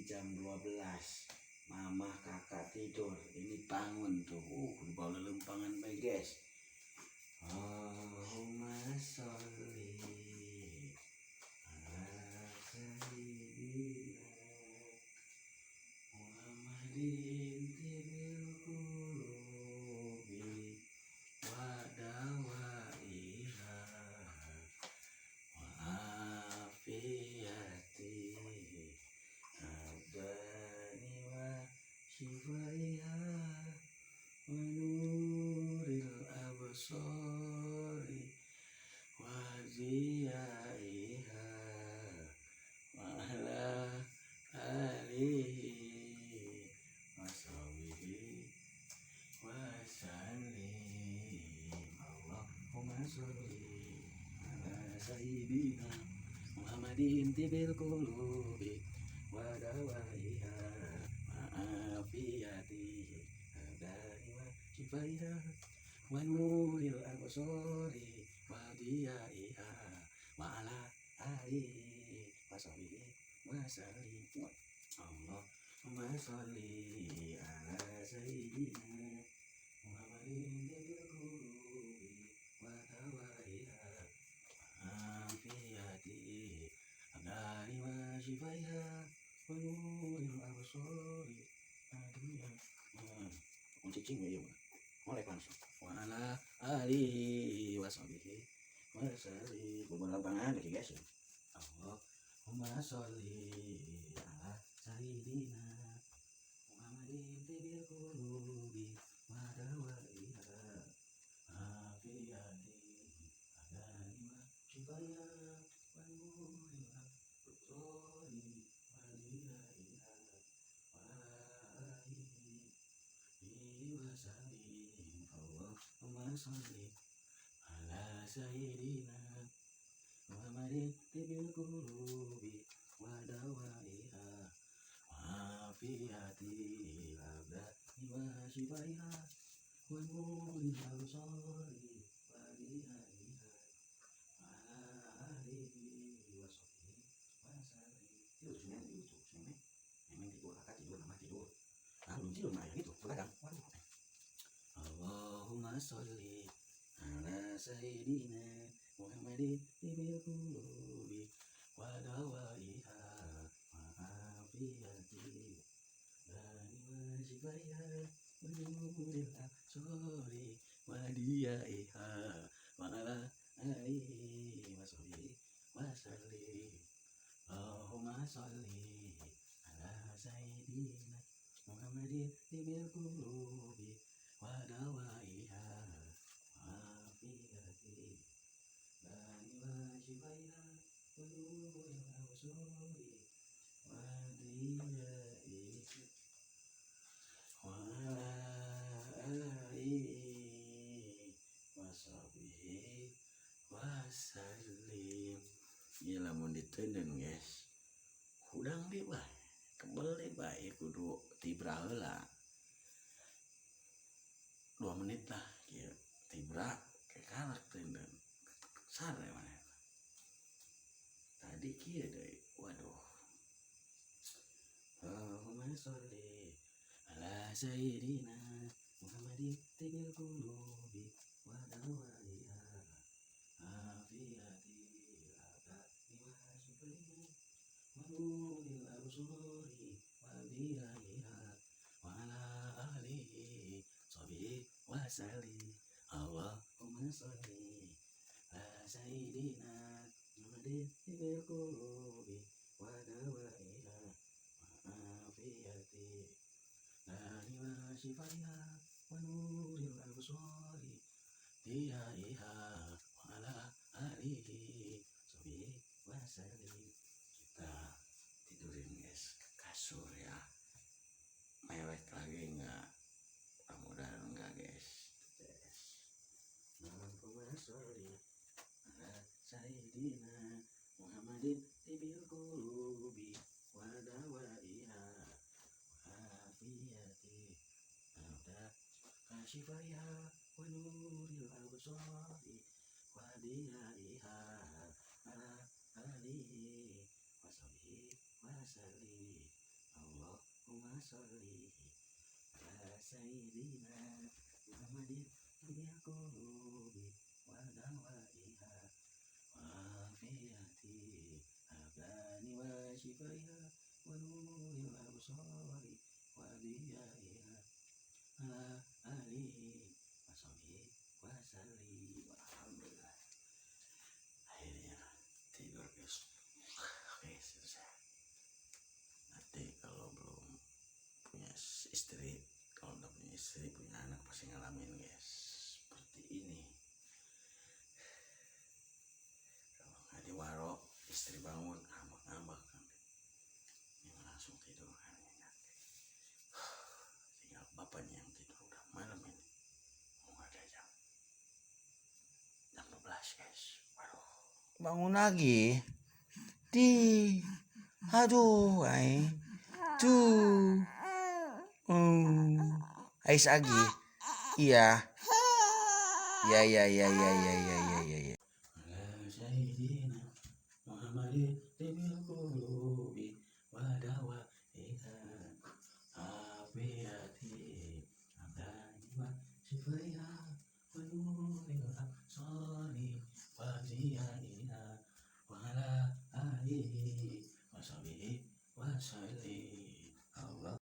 Tadi jam 12 mama kakak tidur, ini bangun tuh, di bawah lelempangan bae, guys. Allahumma sholli ala sayyidina Muhammadin tibil qulubi wa dawaiha wa afiyati abdani wa shifaiha wa nuril absari wa diyaiha wa ala alihi wa sahbihi wa sallim. Allahumma sholli ala sayyidina Muhammadin tibil qulubi wa dawaiha wa afiyati abdani wa shifaiha wa nuril absari wa diyaiha wa ala alihi wa sahbihi wa sallim. Allahumma sholli ala sayyidina Muhammadin tibil qulubi wa dawaiha wa afiyati abdani wa shifaiha wa nuril absari wa diyaiha. Cicing ya mah. Molek langsung. Wa ala alihi wa sahbihi wa sallim. Beberapa lapangan lagi, guys. Allahumma sholli ala sayyidina Muhammadin tibil qulubi wa dawaiha afiyati abdani wa shifaiha wa nuril absari wa diyaiha wa ala alihi wa sallim. Allahumma sholli ala sayyidina Muhammadin tibil qulubi wa dawaiha wa afiyati abdani wa shifaiha wa nuril absari wa diyaiha wa ala alihi wa sahbihi wa sallim. Tidur sini, tidur sini. Memang tidur, kakak tidur, mama tidur. Ah, belum tidur mah gitu, begadang. Waduh. Allahumma sholli ala sayyidina Muhammadin tibil qulubi wa dawaiha wa afiyati abdani wa shifaiha wa nuril absari wa diyaiha wa ala alihi wa sahbihi wa sallim. Allahumma sholli ala sayyidina Muhammadin tibil qulubi wa dawaiha wa afiyati abdani wa shifaiha wa nuril absari wa diyaiha wa ala alihi wa sahbihi wa sallim. Ieu lamun diteundeun, guys, hudang deui bae, kebel deui bae, kudu tibra heula 2 menit lah kieu. Tibra kakalak teundeun sare manehna tadi kieu deui. Waduh. Allahumma sholli ala sayyidina Muhammadin tibil qulubi wa dawaiha afiyati abdani wa shifaiha wa nuril absari wa diyaiha wa ala alihi sahbihi wa sallim. Allahumma sholli ala sayyidina Muhammadin tibil qulubi wa dawaiha wa afiyati abdani wa shifaiha wa nuril absari diyaiha wa ala alihi sahbihi wa sallim. Kita tidurin, guys, ke kasur ya. Mewek lagi enggak? Mudah-mudahan enggak, guys. Guys, Allahumma sholli ala sayyidina Muhammadin tibil qulubi wa dawaiha wa afiyati abda shifaiha wa nuril absari wa diyaiha ala alihi wa sahbihi wa sallim. Allahumma sholli ala sayyidina Muhammadin tibbil qulubi wa dawaiha wa afiyati abdani wa shifaiha wa nuril absari wa diyaiha ala alihi wa sahbihi wa sallim. Alhamdulillah, akhirnya tidur, guys. Oke, selesai. Nanti kalau belum punya istri, kalau udah punya istri, punya anak, pasti ngalamin, guys, seperti ini. Kalau nggak diwaro, istri bangun ngambek-ngambek kan. Ini mah langsung tidur kan, nyenyak. Tinggal bapaknya yang tidur. Udah malam ini, mau nggak ada jam jam 12, guys. Waduh. Bangun lagi. Di. Aduh, ay. Tuh. Ais lagi. Iya. Ya ya ya ya ya ya ya ya ya. على سيدنا محمد طب القلوب ودوائها عافية الأبدان وشفائها ونور الأبصار وضيائها وعلى آله وصحبه وسلم.